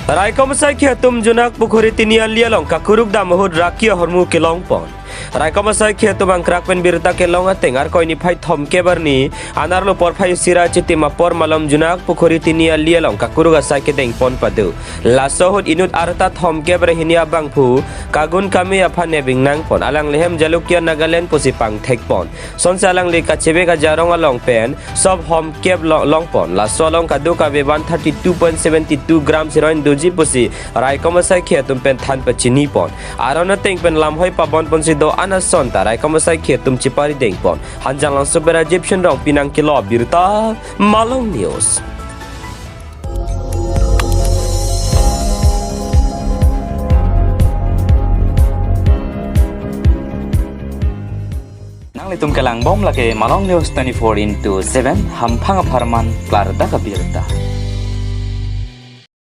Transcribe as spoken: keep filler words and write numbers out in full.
Raikom asaikhi atum Junak Pukhuri tini ali along kakuruk dam ahut raki ahormu kelong pon. Raikom asaikhi atum angkrak pen birta kelong ateng Arkoi niphai thomkep arni anerlo porphai isi ra chitim apor malom Junak Pukhuri tini ali along kakuruk asai kedeng pon pado. Laso ahut inut arta thomkep ra hini abangphu kagun kami aphan nebing nang pon. Alangli hem Jalukia Nagaland pusi pangthek pon. Sonsi alangli kachebe kajarong along pen sop homkep lo-, long pon. Laso along kadokave one thirty two point seventy two grams heroin doji pusi raikom asaikhi atum pen than pachini pon. Aron ateng pen lamhoi pabon ponsi do-an ason ta raikom asaikhi atum chipari deng pon. Hanjanglangso pen Rajiv Shinrong pinang kilo birta Malong News. Nanglitum kelang bom lake Malong News twenty-four into seven, hamphang apharman klardak abirta.